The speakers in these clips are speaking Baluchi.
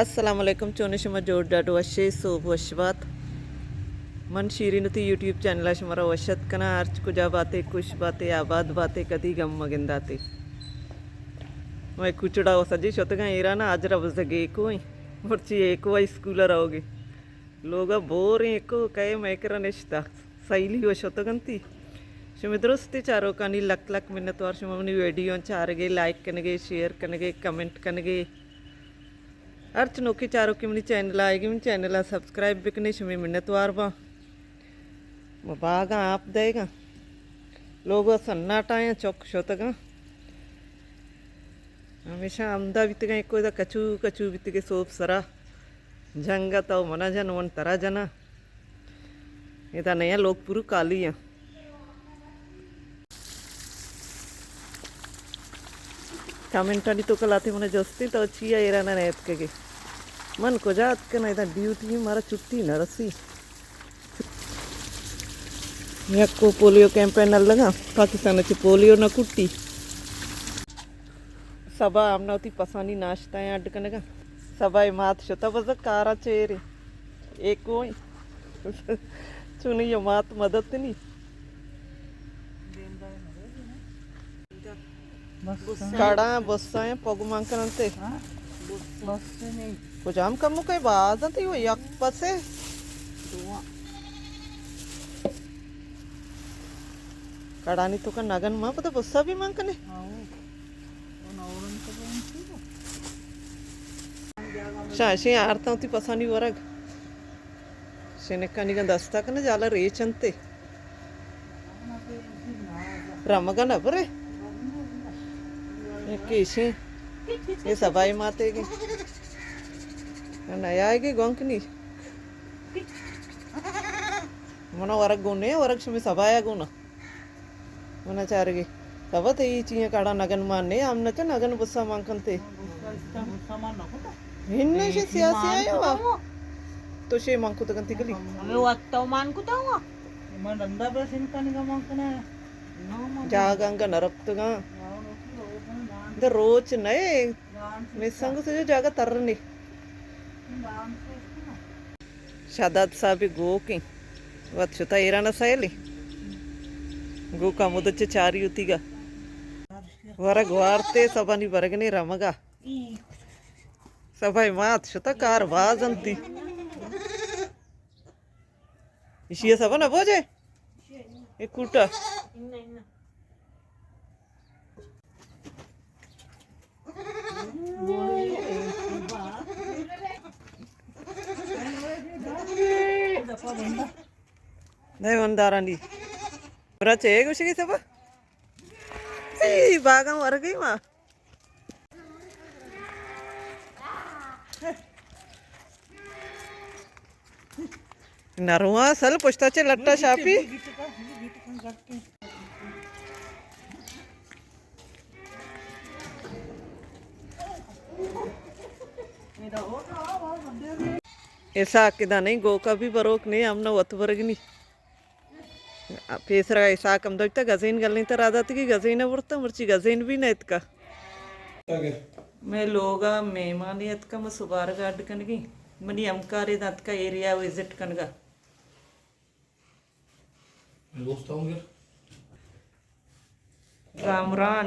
السلام علیکم، چون شما؟ جوڑ ڈاڈ وشے، سوب وش بات۔ من شیرین وتی یوٹیوب چینل ءَ شما را وش اتک کناں۔ ہرچ کجا باتے، خوش باتے، آباد باتے، کدی گم مگنداتے۔ مئے کوچڑا و سجے شتگاں ایران ءَ، آجرا بزگ ایکو ایں۔ مرچی ایکو ءَ اسکول ءَ روگے۔ لوگ ءَ بور ایں، ایکو کئے مئے کرا نشتہ۔ سیلی و شتگنتی۔ شمے درستی چاروکانی لک لک منتوار، شما منی ویڈیو چارگے، لائک کنگے، شیئر کنگے، کمنٹ کنگے۔ ہرچ نوکیں چاروکے منی چینل ءَ آئیگی، منی چینل ءَ سبسکرائب بکنے، شمے منتوار باں۔ ما باگاں آپ دئیگاں۔ لوگ ءَ سناٹایاں، چک شتگاں۔ ہمیشہ ہمدا بیتگاں، ایکو ادا کچو کچو بیتگے سوب سرا۔ جنگ ءَ تو منا جن، من ترا جناں۔ ادا نیا لوگ پورو کالی ایں۔ کمنٹانی توکا لہتے منا جستیں، تو چیا ایران ءَ نیتکگے؟ من کجا اتکناں؟ ادا ڈیوٹی، مارا چھٹی نہ رسی۔ یکو پولیو کیمپ ءَ نہ لگا، پاکستان ءَ چہ پولیو نہ کٹی۔ سبا ہم نہ وتی پسانی ناشتہ ءَ اڈ کنگا۔ سبا ءِ مات شتہ بزگ کارا چیرے۔ ایکو ایں۔ چونی ءَ مات مدد نی۔ کڑاں بساں پگ مان کننتے۔ کجام کمو کئے باز انت، یو یک پسے۔ کڑانی توکا نگن ما پتہ بسا بھی مان کنے۔ شاشیں آرتاں وتی پسانی ورگ۔ شنکانی گاں دستا کنے جالا ریچ انتے۔ رمگا نہ برے۔ کیشیں۔ اے سبائی ماتے گے۔ نہ آئے گے گونکنی۔ منا ورگ گونے، ورگ شمی سبایا گونا۔ منا چارگی۔ تبا تئی چیئے کڑا نگن مان نے، ہم نہ چہ نگن بسا مان کنتے۔ ہن شے سیاسی آیا وا۔ تو شے مان کتگنتی گلی۔ ہمیں وقت مان کتا ہوا۔ من رندا بس ان کا نگا مان کنا۔ جاگا انگا نرپتگاں۔ در روچ نئے۔ میں سنگ سے جو جاگا ترنی۔ شاداد صاحب گوکیں وت شتا ایران سیلی۔ گوکا مدت چہ چاری ہوتیگا۔ ورگ وارتے سبانی برگنے رمگا۔ سبائی مات شتا کار باز انتی۔ اشی سبا نہ بوجے۔ اے کوٹا۔ نہیں، من دارانی۔ برا چے گوشگی سبا؟ اے باگاں ورگی ما۔ نرواں سل پشتا چے لٹا شاپی۔ اسحاق ادا نہیں، گوکا بھی بروک نہیں، ہم نہ وت برگنی۔ پیسرا اسحاق ہم دوتا گزین گلیں تا را داتگی، گزین برتا، مرچی گزین بھی نہ اتکا۔ میں لوگا مہمانی اتکا، میں سبارگا اڈ کنگی۔ منی ہمکارے داتکا ایریا وزٹ کنگا۔ گامران،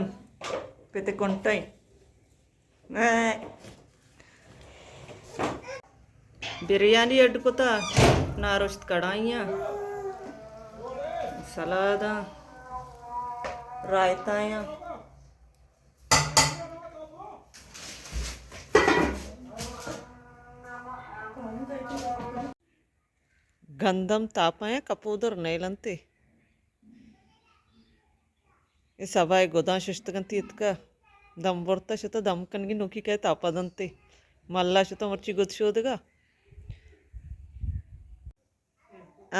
پت کنٹیں۔ بریانی اڈ کتا، نارشت کڑائیاں، سلاداں، رائتایاں۔ گندم تاپایا کپودر نیلنتے۔ اے سبا ء گداں ششتگ انت، اتکا دم برتا، شتا دم کنگی، نوکی کئے تاپا دنتے۔ ملا شتا مرچی گد شودگا۔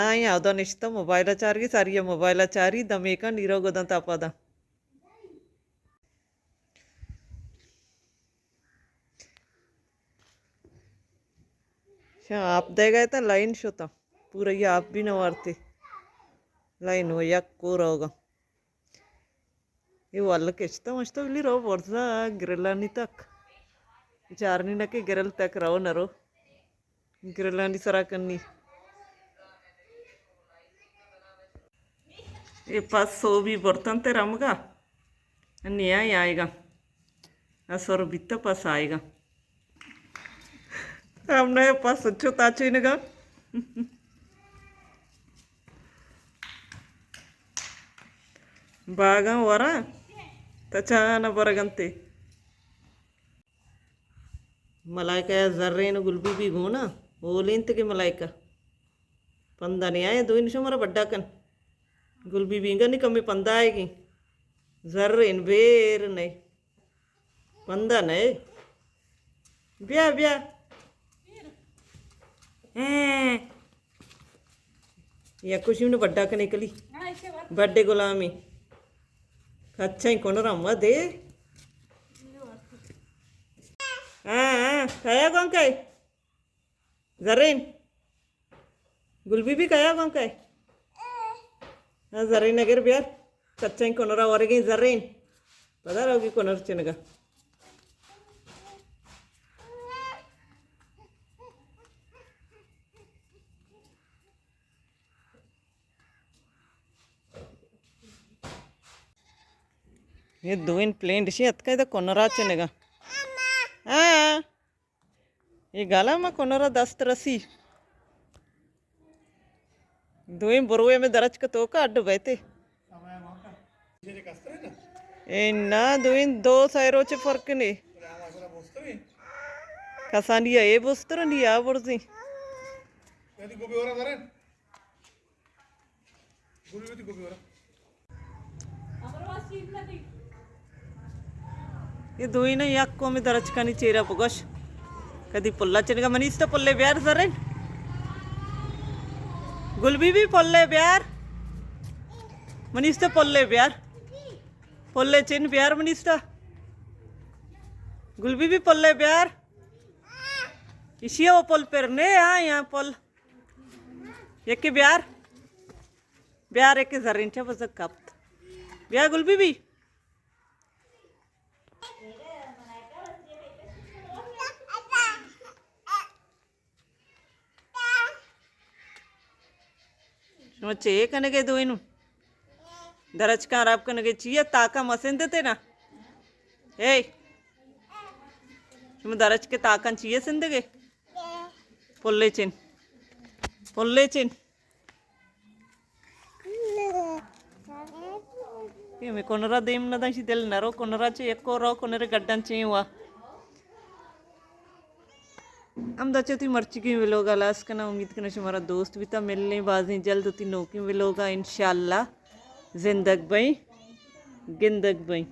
آئی اودا نشتا موبائل چارگی، ساری موبائل چاری، دمیکا نیرو گداں تاپا داں۔ شاں آپ دئیگ ء اتاں، لائن شتاں، پورا یہ آپ بھی نہ وارتے، لائن و یک کو روگا۔ یہ ول کشتاں، مشتو بلی رو برزا گرلانی تک۔ چارنی نہ کہ گرل تک رو نہ رو۔ گرلانی سرا کنی۔ اے پس سوبی برتن تے رمگا۔ نیا آئیگا۔ اسر بیتا پس آئیگا۔ ہم نہ پس اچو تاچینگا۔ باگاں وراں تچان برگنتے۔ ملائکہ ءَ زرین ءُ گل بی بی گون ءَ اولینتگیں ملائکہ۔ پندا نیائے دوئیں شمارا بڈا کن۔ گل بی بی انگا نی کمے پندا آئیگی۔ زرین بیر نئے۔ پندا نئے۔ بیا، بیا۔ ہیں۔ یکو شیمنے بڈا کنے کلی۔ بڈے غلامی۔ اچھا، کنر ہم دے۔ ہاں، ہاں، کیا گون کئے؟ زرین۔ گل بی بی کیا گون کئے؟ ہاں، زرین اگر بیار۔ کچا کنرا ورگیں زرین۔ پدا روگی کنر چنگا۔ یہ دوئین پلینڈ شی اتکا دا کنرا چنگا۔ ہاں۔ اے گالا ما کنرا دست رسی۔ دوئیں بروے میں درچک توکا اڈ بیتے۔ اے نا دوئیں دو سائے روچ فرق نے۔ کسانی اے بستر نی آ برزی۔ یہ دوئیناں یک قومی درچکانی چیرا بگوش۔ کدی پلا چنگا منیستا پلے بیار زرین۔ گل بی بی پلے بیار۔ منیستا پلے بیار۔ پلے چن بیار منیستا۔ گل بی بی پلے بیار۔ اشیا وہ پل پر نے آ یا پل۔ یکی بیار۔ بیار یکی زرین چا بزگ کپت۔ بیا گل بی بی۔ شما چے کنگے دوئینو؟ درچکاں راب کنگے چیئے تاکا مسندتے نا؟ اے، شما درچکے تاکاں چیئے سندگے؟ پلے چن۔ پلے چن۔ اے میں کنرا دیم نہ داشی دل نہ رو کنرا چے یکو رو کنرے گڈن چے ہوا۔ ہم دا چوتی مرچی کی ویلوگا لاس کنا، امید کنا شمارا دوست بیتا۔ ملیں بازیں جلد ہوتی نوکیں ویلوگا انشاءاللہ۔ زندگ بئیں، گندگ بئیں۔